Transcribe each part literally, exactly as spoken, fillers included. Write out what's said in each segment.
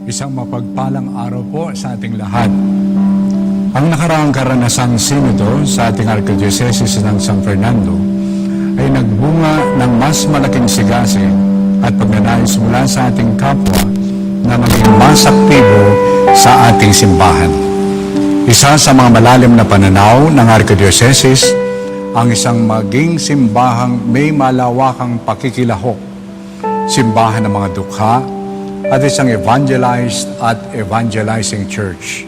Isang mapagpalang araw po sa ating lahat. Ang nakaraang karanasang sinodo sa ating Arkidiosesis ng San Fernando ay nagbunga ng mas malaking sigasig at pagnanais mula sa ating kapwa na maging mas aktibo sa ating simbahan. Isa sa mga malalim na pananaw ng Arkidiosesis ang isang maging simbahang may malawakang pakikilahok, simbahan ng mga dukha, at isang evangelized at evangelizing church.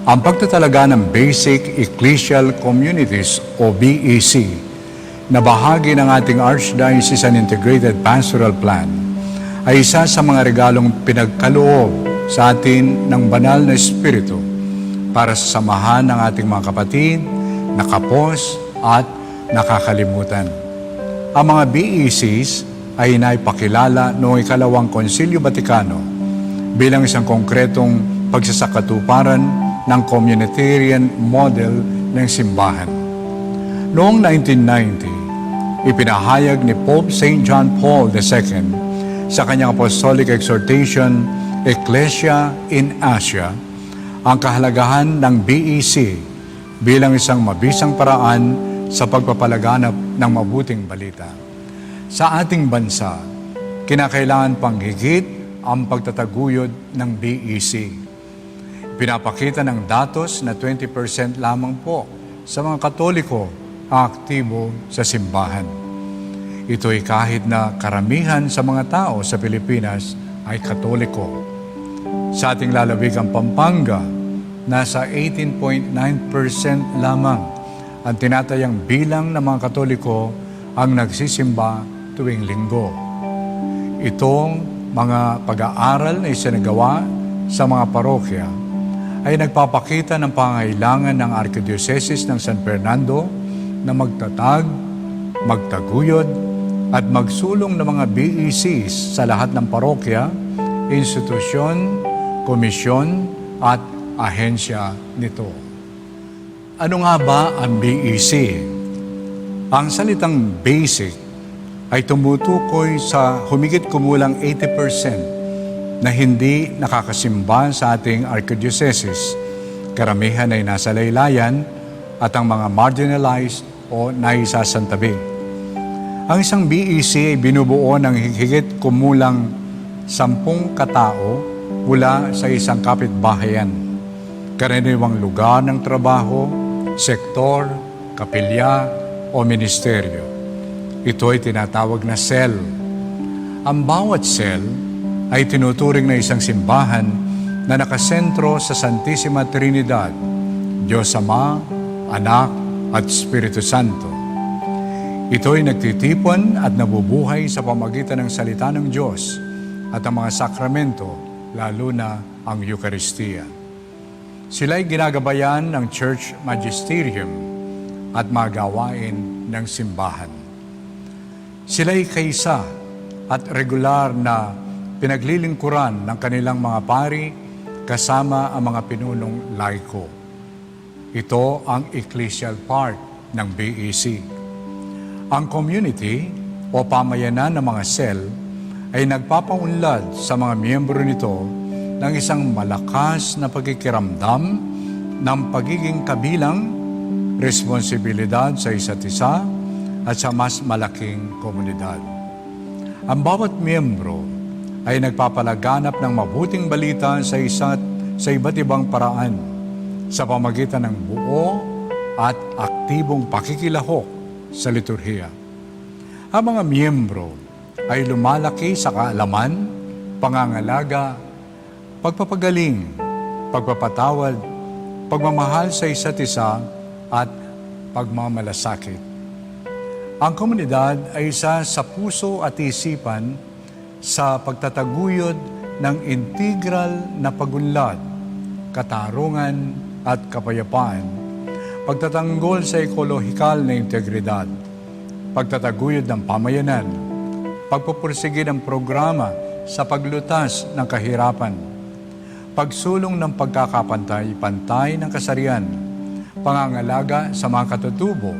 Ang pagtatalaga ng Basic Ecclesial Communities o B E C na bahagi ng ating Archdiocesan Integrated Pastoral Plan ay isa sa mga regalong pinagkaloob sa atin ng Banal na Espiritu para sa samahan ng ating mga kapatid, nakapos, at nakakalimutan. Ang mga B E Cs ay naipakilala noong ikalawang Konsilyo Batikano bilang isang konkretong pagsasakatuparan ng communitarian model ng simbahan. Noong nineteen ninety, ipinahayag ni Pope Saint John Paul the Second sa kanyang apostolic exhortation, Ecclesia in Asia, ang kahalagahan ng B E C bilang isang mabisang paraan sa pagpapalaganap ng mabuting balita. Sa ating bansa, kinakailangan pang higit ang pagtataguyod ng B E C. Pinapakita ng datos na twenty percent lamang po sa mga Katoliko ang aktibo sa simbahan. Ito'y kahit na karamihan sa mga tao sa Pilipinas ay Katoliko. Sa ating lalawigang Pampanga, nasa eighteen point nine percent lamang ang tinatayang bilang ng mga Katoliko ang nagsisimba tuwing Linggo. Itong mga pag-aaral na isinagawa sa mga parokya ay nagpapakita ng pangangailangan ng Arkidiosesis ng San Fernando na magtatag, magtaguyod, at magsulong ng mga B E Cs sa lahat ng parokya, institusyon, komisyon, at ahensya nito. Ano nga ba ang B E C? Ang salitang basic ay tumutukoy sa humigit kumulang eighty percent na hindi nakakasimba sa ating arkidiosesis. Karamihan ay nasa laylayan at ang mga marginalized o naisasantabi. Ang isang B E C ay binubuo ng higit kumulang sampung katao mula sa isang kapitbahayan, karaniwang lugar ng trabaho, sektor, kapilya, o ministeryo. Ito ay tinatawag na cell. Ang bawat cell ay tinuturing na isang simbahan na nakasentro sa Santisima Trinidad, Diyos Ama, Anak, at Espiritu Santo. Ito'y nagtitipon at nabubuhay sa pamagitan ng salita ng Diyos at ang mga sakramento, lalo na ang Eukaristiya. Sila'y ginagabayan ng Church Magisterium at mga gawain ng simbahan. Sila'y kaisa at regular na pinaglilingkuran ng kanilang mga pari kasama ang mga pinunong laiko. Ito ang ecclesial part ng B E C. Ang community o pamayanan ng mga cell ay nagpapaunlad sa mga miyembro nito ng isang malakas na pakikiramdam ng pagiging kabilang, responsibilidad sa isa't isa, at sa mas malaking komunidad. Ang bawat miyembro ay nagpapalaganap ng mabuting balita sa isa't sa iba't ibang paraan sa pamagitan ng buo at aktibong pakikilahok sa liturhiya. Ang mga miyembro ay lumalaki sa kaalaman, pangangalaga, pagpapagaling, pagpapatawad, pagmamahal sa isa't isa, at pagmamalasakit. Ang komunidad ay isa sa puso at isipan sa pagtataguyod ng integral na pag-unlad, katarungan, at kapayapaan, pagtatanggol sa ekolohikal na integridad, pagtataguyod ng pamayanan, pagpupursigi ng programa sa paglutas ng kahirapan, pagsulong ng pagkakapantay-pantay ng kasarian, pangangalaga sa mga katutubo,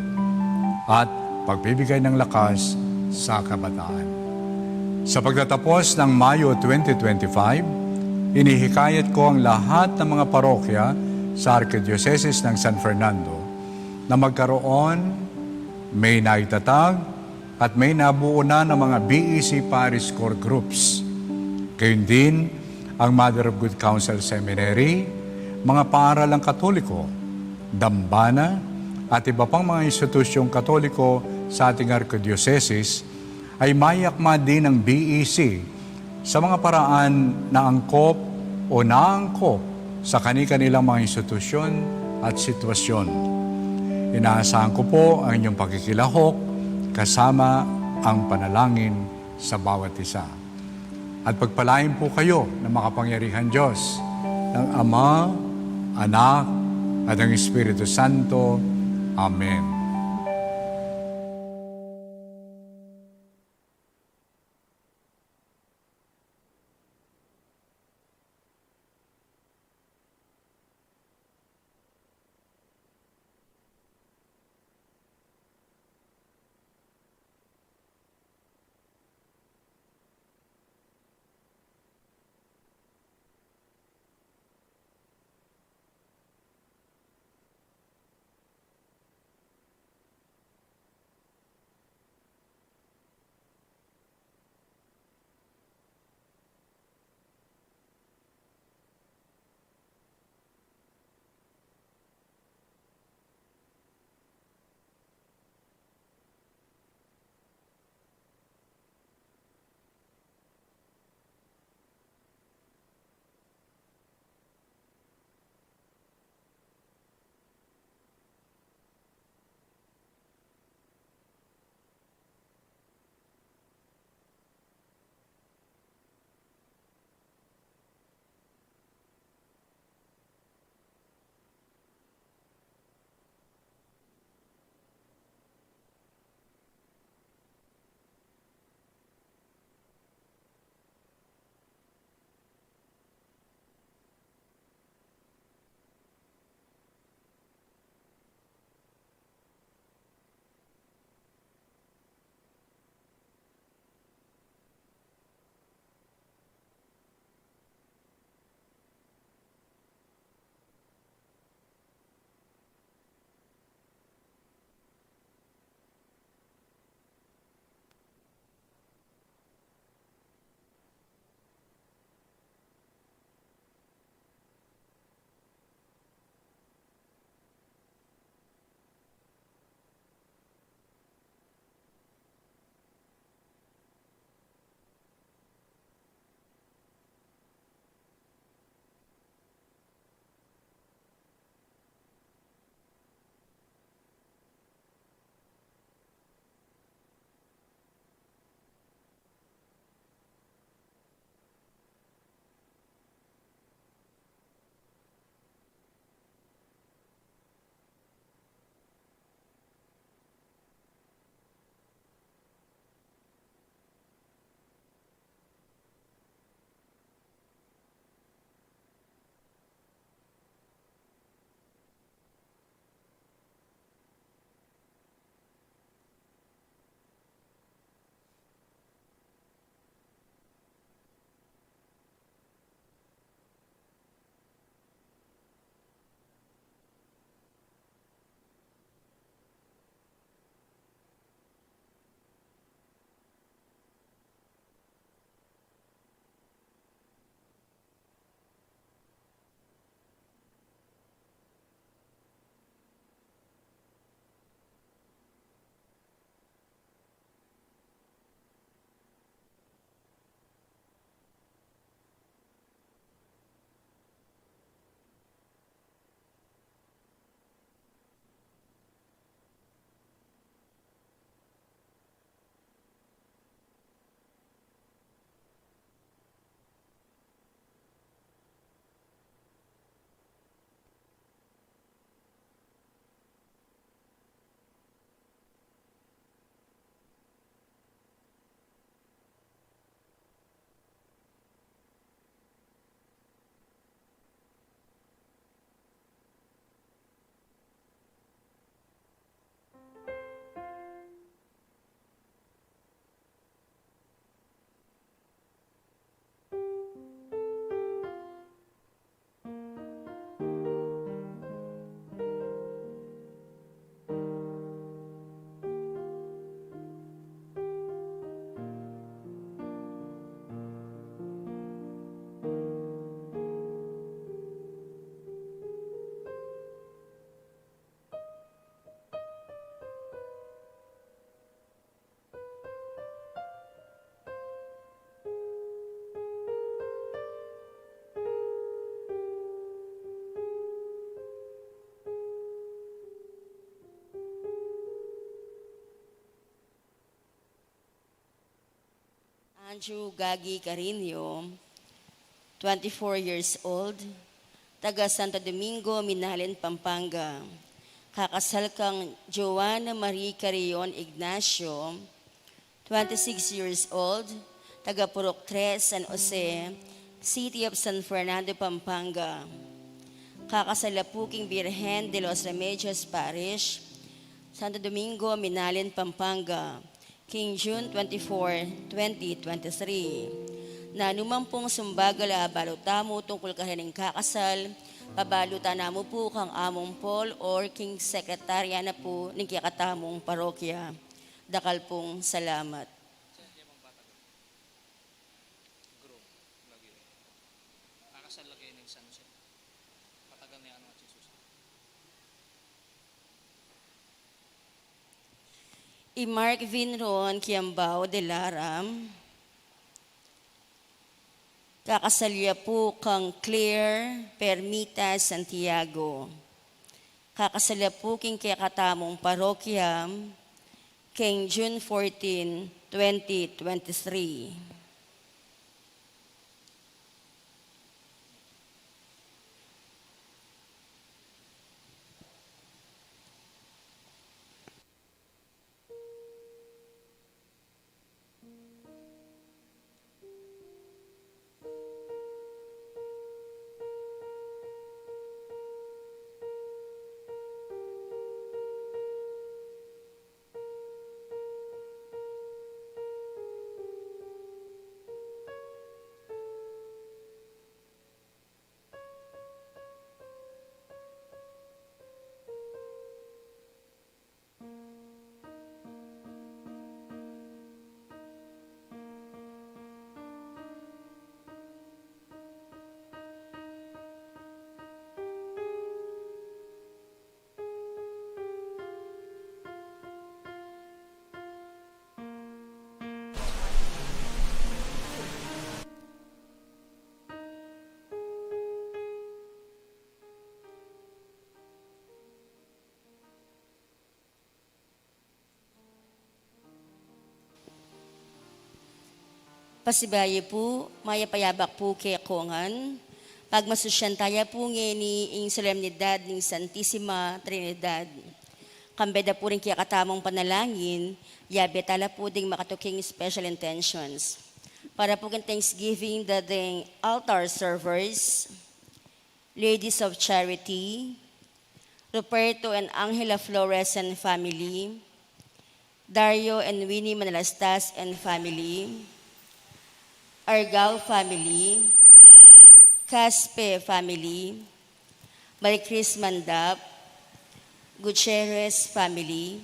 at pagbibigay ng lakas sa kabataan. Sa pagtatapos ng Mayo twenty twenty-five, Inihikayat ko ang lahat ng mga parokya sa Arkidiosesis ng San Fernando na magkaroon, may naitatag at may nabuo na ng mga B E C Parish Core Groups. Gayon din ang Mother of Good Counsel Seminary, mga paaralang Katoliko, dambana, at iba pang mga institusyong Katoliko sa ating arkidiosesis ay mayakma din ng B E C sa mga paraan na angkop o naangkop sa kani-kanilang mga institusyon at sitwasyon. Inaasahan ko po ang inyong pakikilahok kasama ang panalangin sa bawat isa. At pagpalain po kayo ng makapangyarihang Diyos, ng Ama, Anak, at ng Espiritu Santo. Amen. Andrew Gagi Carino, twenty-four years old, taga Santo Domingo, Minalin, Pampanga. Kakasal kang Joanna Marie Carrion Ignacio, twenty-six years old, taga Purok Tres, San Jose, City of San Fernando, Pampanga. Kakasal la pu king Birhen de los Remedios Parish, Santo Domingo, Minalin, Pampanga, king June twenty-four, twenty twenty-three. Nanu man pung sumbagal a abalu tamu tungkul karening kakasal, pabalutan na mu pu kang Among Paul or king sekretarya na pu ning kekatamung parokya. Dakal pung salamat. Groom, lagi. Kakasal lagi ning San Jose. Matagal na yan, mga Jesus. I Mark Vinron Kiambao de Laram. Kakasal ya pu kang Claire Permita Santiago. Kakasal ya pu king kekatamung parokya, king June fourteen, twenty twenty-three. Pasibayu pu, mayap a yabak pu kekongan, pagmasusyan taya pu ngeni ing solemnidad ning Santisima Trinidad. Kambe da pu ring kekatamung panalangin, yabe tala pu ding makatuking special intentions. Para pu king Thanksgiving da ding altar servers, Ladies of Charity, Ruperto and Angela Flores and family, Dario and Winnie Manalastas and family, Argao family, Caspe family, Maricris Mandap, Gutierrez family,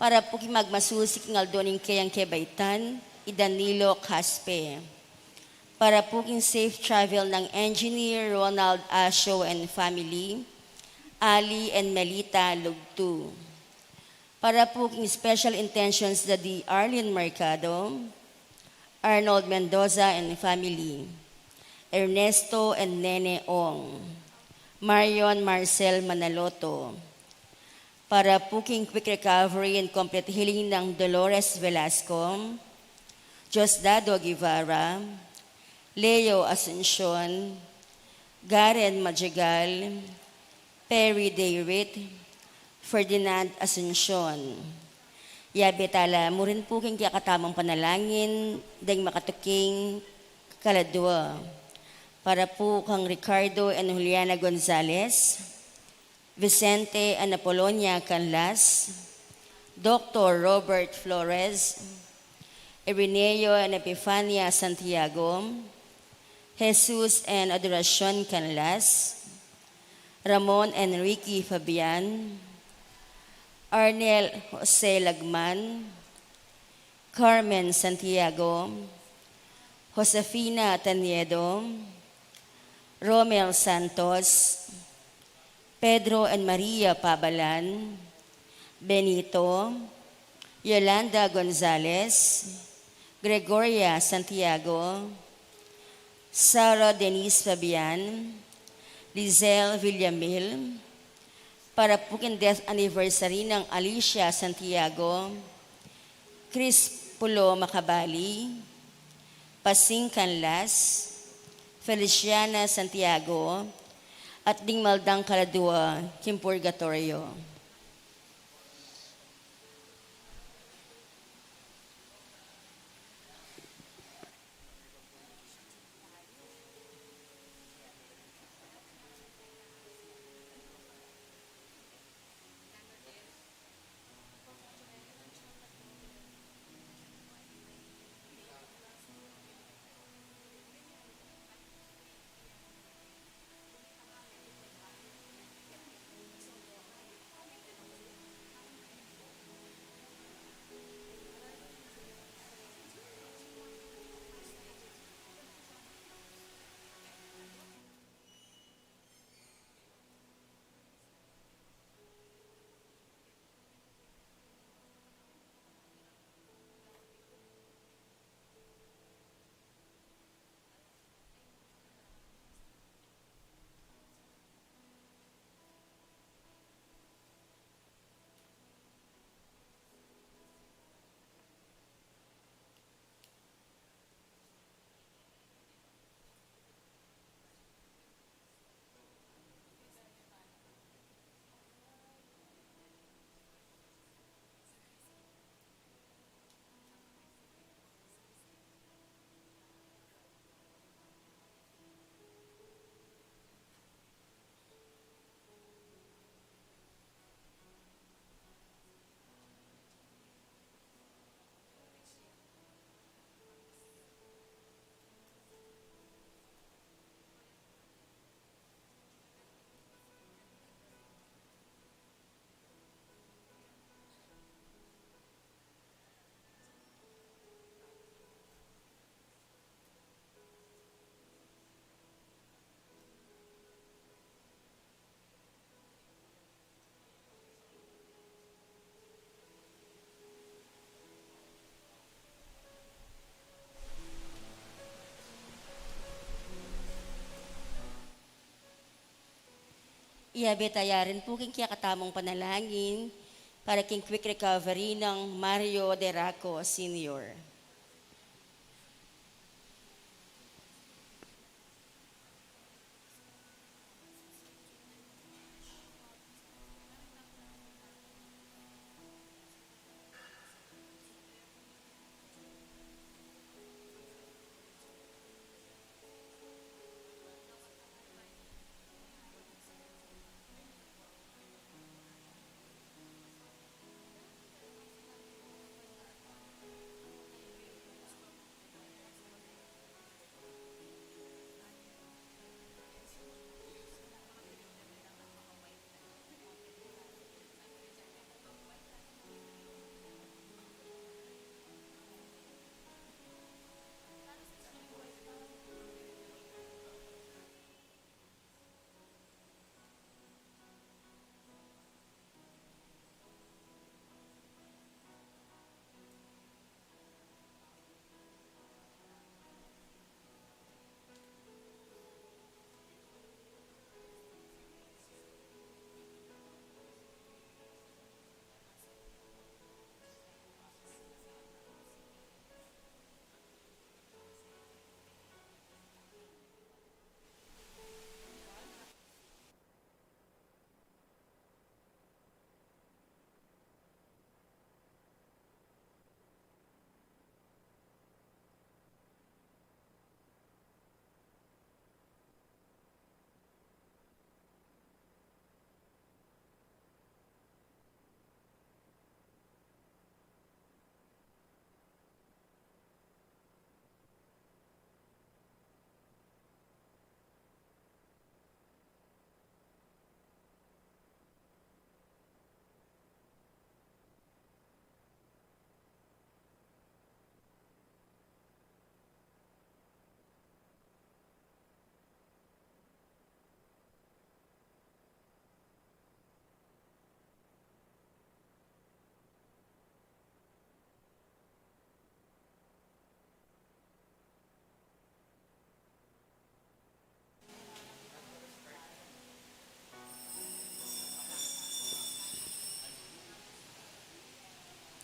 para pu king magmasusi king aldo ning keyang kebaitan, i Danilo Caspe. Para pu king safe travel nang Engineer Ronald Asio and family, Ali and Melita Lugtu. Para pu king special intentions da di Arlene Mercado, Arnold Mendoza and family, Ernesto and Nene Ong, Marion Marcel Manaloto. Para pu king quick recovery and complete healing nang Dolores Velasco, Diosdado Guevara, Leo Asuncion, Garen Madrigal, Perry Dayrit, Ferdinand Asuncion. Yabe tala mu rin pu king kekatamung panalangin deng makatuking kaladua. Para pu kang Ricardo and Juliana Gonzalez, Vicente and Apolonia Canlas, Doctor Robert Flores, Ireneo and Epifania Santiago, Jesus and Adoracion Canlas, Ramon and Ricky Fabian, Arnel Jose Lagman, Carmen Santiago, Josefina Taniedo, Romel Santos, Pedro and Maria Pabalan, Benito, Yolanda Gonzalez, Gregoria Santiago, Sarah Denise Fabian, Lizelle Villamil, para pu king death anniversary nang Alicia Santiago, Chris Pulo Macabali, Pasing Canlas, Feliciana Santiago, at ding maldang kaladua king purgatoryo. Iyabe taya rin pu king kekatamung panalangin para king quick recovery nang Mario Deraco Senior.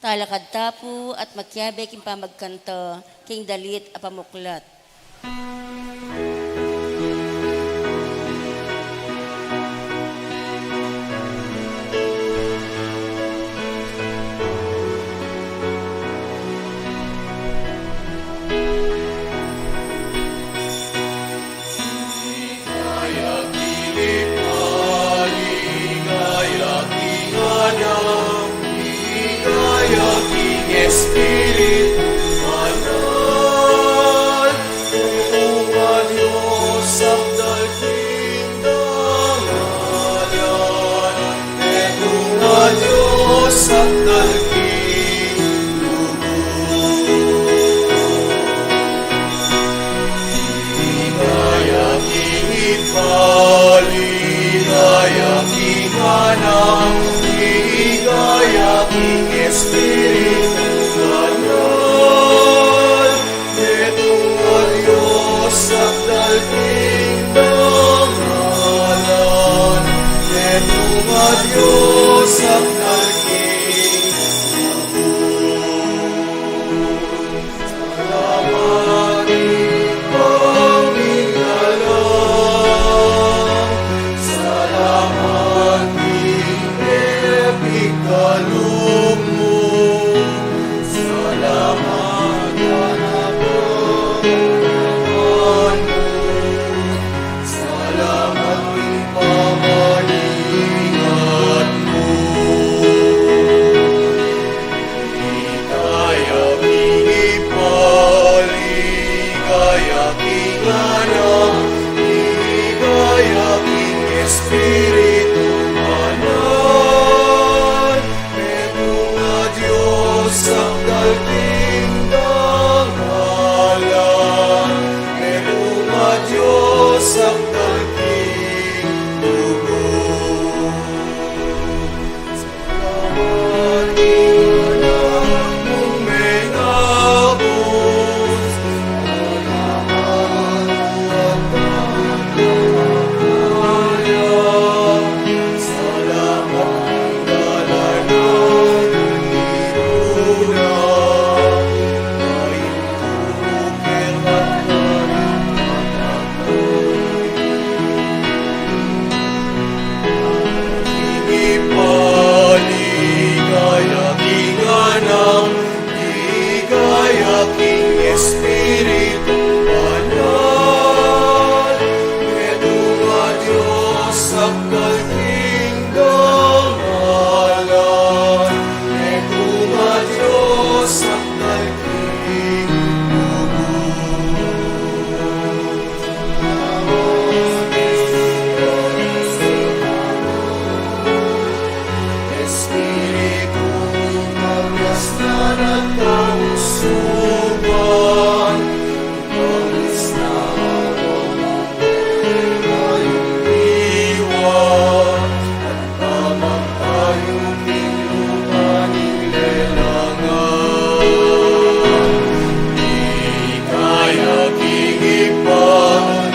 Talakad ta pu at makiabe king pamagkanta king dalit a pamuklat. Espiritu Banal, Ginu a Dios, sakdal king dangalan, Ginu a Dios, sakdal king lugud. Ligaya king Ibpa, ligaya king Anak, ligaya king Espiritu Banal. Ginu a Dios, sakdal king dangalan, Ginu a Dios, sakdal king lugud. Salamat king pamingalaw, salamat king pepigkalub mu, salamat king pamanyakap mu. Salamat king pamaningat mu. Ligaya king Ibpa, ligaya king Anak, ligaya king Espiritu Banal. Ginu a Dios, sakdal king dangalan, Ginu a Dios, sakdal king lugud. Salamat king Anak mung menabus, salamat king Anak mung menabus. Ligaya king Anak, ligaya king Espiritu Banal, Ginu a Dios, sakdal king dangalan, Ginu a Dios, sakdal king lugud. Espiritu, kalusugan at kalusugan, kalusugan at kalusugan, at pamagpayun king lupa ning lelangan. Ligaya king Ibpa,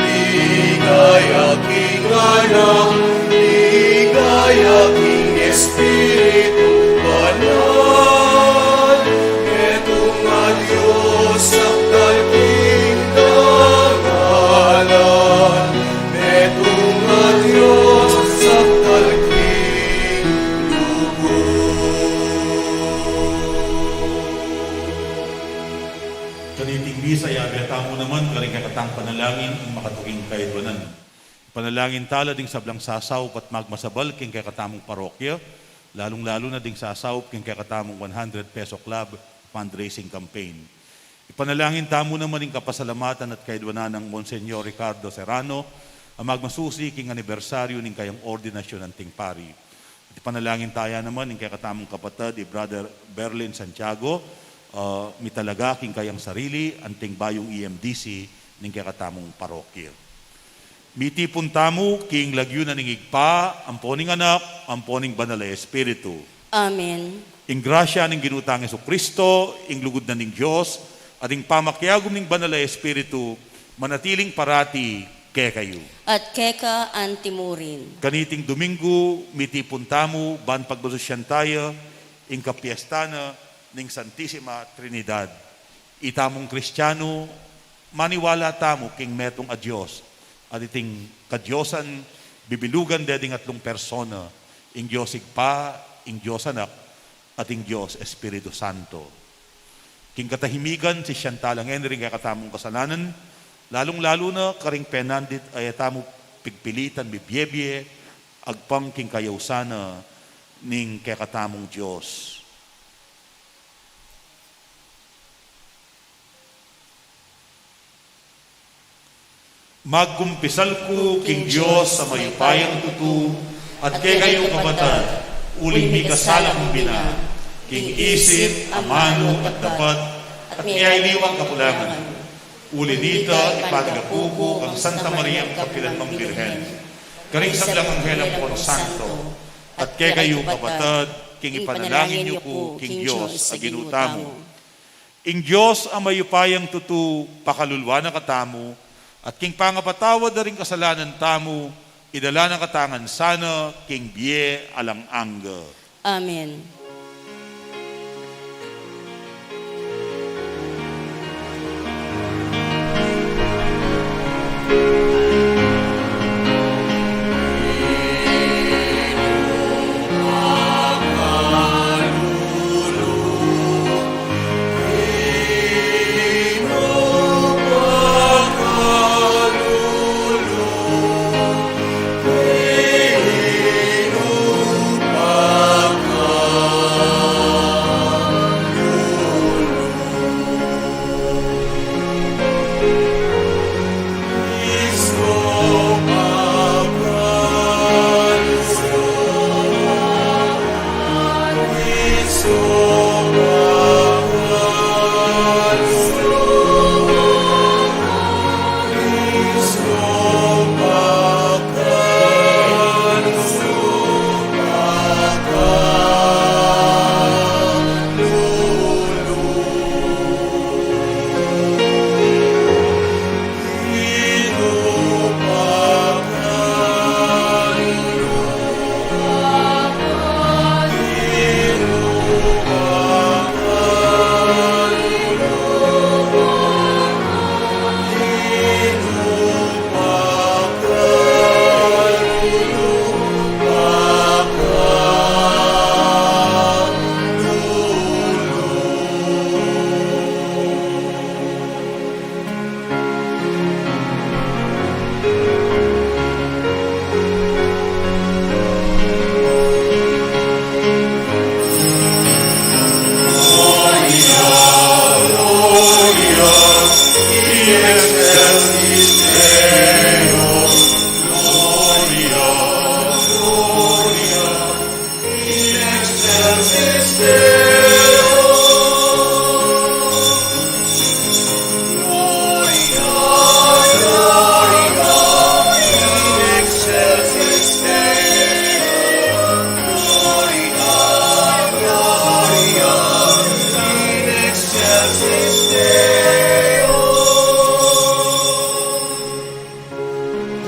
ligaya king Anak, ligaya king Espiritu Banal. Ginu a Dios, sakdal king dangalan, Ginu a Dios, sakdal king lugud. Kaniting misa, yabe tamu naman karing kekatang panalangin ing makatuking kaiduanan. Ipanalangin tala ding sablang sasaup at magmasabal king kekatamung parokya, lalung-lalu na ding sasaup king kekatamung one hundred peso club fundraising campaign. Ipanalangin tamu naman ing kapasalamatan at kaiduanan nang Monseñor Ricardo Serrano, a magmasusi king anibersaryu ning kayang ordinasyun anting pari. At ipanalangin taya naman ing kekatamung kapatad, i Brother Berlin Santiago, ah, mitalaga king kayang sarili anting bayung E M D C ning kekatamung parokya. Mitipun tamu king lagyu na ning Ibpa, ampo ning Anak, ampo ning Banal a Espiritu. Amen. Ing grasya ning Ginu tang Jesucristo, ing lugud na ning Dios, at ing pamakiagum ning Banal a Espiritu, manatiling parati kekayu. At keka antimurin. Kaniting Domingo, mitipun tamu ban pagmasusyan taya ing kapiestan na ning Santisima Trinidad. Itamung Kristianu, maniwala tamu king metung a Dios, at iting kadiosan bibilugan de ding atlung persona, ing Dios Ibpa, ing Dios Anak, at ing Dios Espiritu Santo. King katahimikan, sisian talang ring kekatamung kasalanan, lalung-lalu na karing penandit a e tamu pigpilitan mibiebie, agpang king kayausan na ning kekatamung Dios. Magkumpisal ku king Dios a mayupayang tutu, at kekayu kapatad, uling mikasala kung bina, king isip, amanu, at dapat, at miyaliwang kakulangan. Uli nita, ipanyawad ku kang Santa Mariang kapilan mang Birhen, karing sablang anghel ampon santo, at kekayu kapatad, king ipanalangin yu ku king Dios a Ginu tamu. Ing Dios a mayupayang tutu, pakaluluan na katamu, at king pangapatawad da ring kasalanan tamu, idala na katamu ngan sana king bie alang angga. Amen.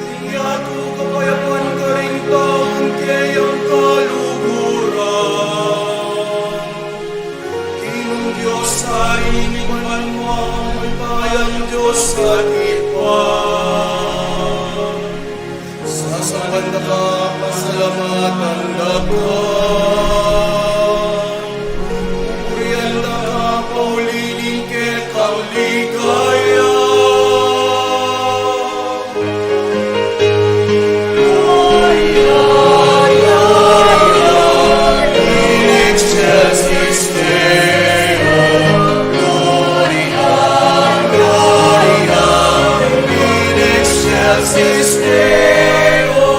Ing yatu kapayapan karing taung keyang kaluguran. Ing Dios a inipan, mayupayang Dios at Ibpa. Sasamban da ka, pasalamatan da ka, purian da ka, pauli ning kekang ligaya. Gloria, Gloria in excelsis Deo. Gloria, Gloria in excelsis Deo.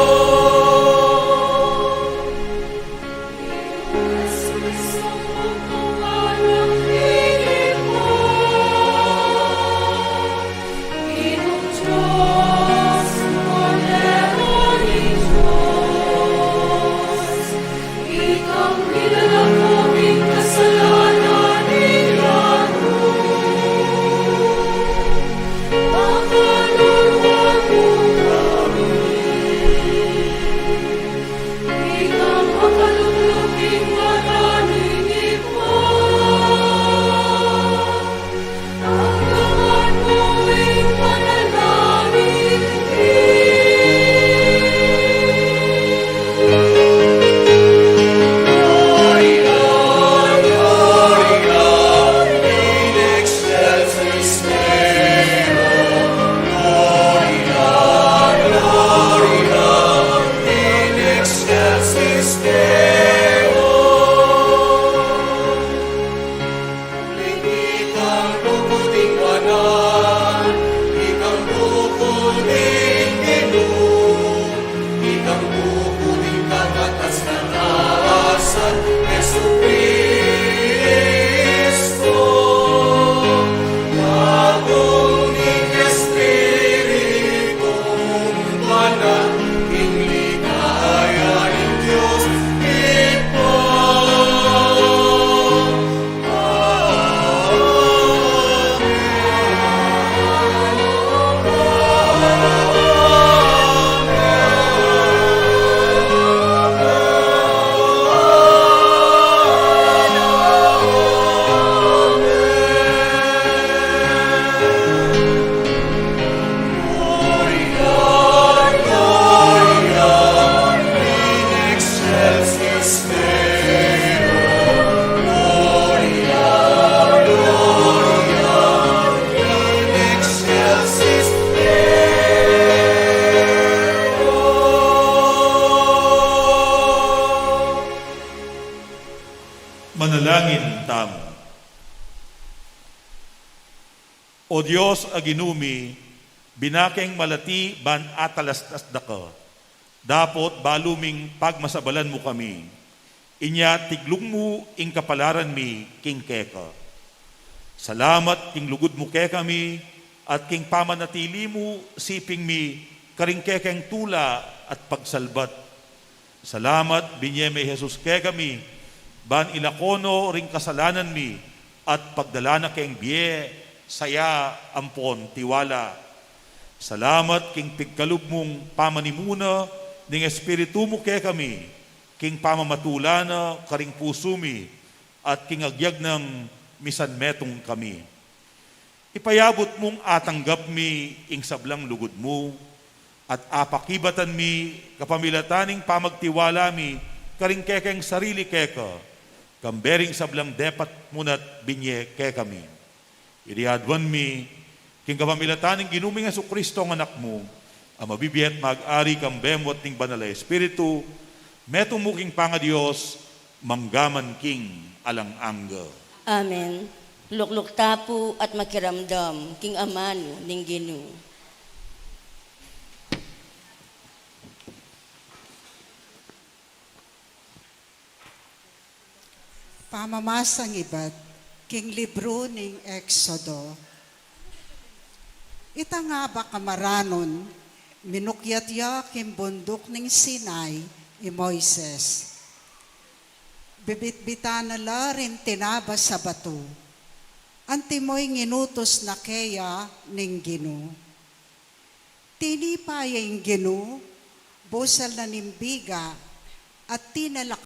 Manalangin tamu. O Dios a Ginu mi, bina keng malati ban atalastas da ka, dapot balu ming pagmasabalan mu kami. Inya tiglung mu ing kapalaran mi king keka. Salamat king lugud mu kekami, at king pamanatili mu siping mi karing kekeng tula at pagsalbat. Salamat binye me Jesus kekami, ban ilako no ring kasalanan mi, at pagdala na keng bie, saya ampon tiwala. Salamat king pigkalub mung pamanimuna ning Espiritu mu kekami, king pamamatula na karing pusu mi, at king agyag nang misan metung kami. Ipayabut mung atanggap mi ing sablang lugud mu, at apakibatan mi kapamilatan ning pamagtiwala mi karing kekeng sarili keka, kambe ring sablang depat mu na't binye kekami. Iti aduan mi, king kapamilatan ning Ginu ming Jesucristo a Anak mu, a mabibie at mag-ari kambe mu at ning Banal a Espiritu, metung mu king pangaDios, mangga man king alang angga. Amen. Lukluk ta pu at makiramdam king amanu ning Ginu. Pamamasang ibat king libru ning Exodo. Ita nga ba kamaranon, minukyat ya king bunduk ning Sinai i Moises. Bibitbitan na la ring tinabas a batu. Antimo ing inutus na keya ning Ginu. Tinipa ya ing Ginu, busal na ning biga, at tinalak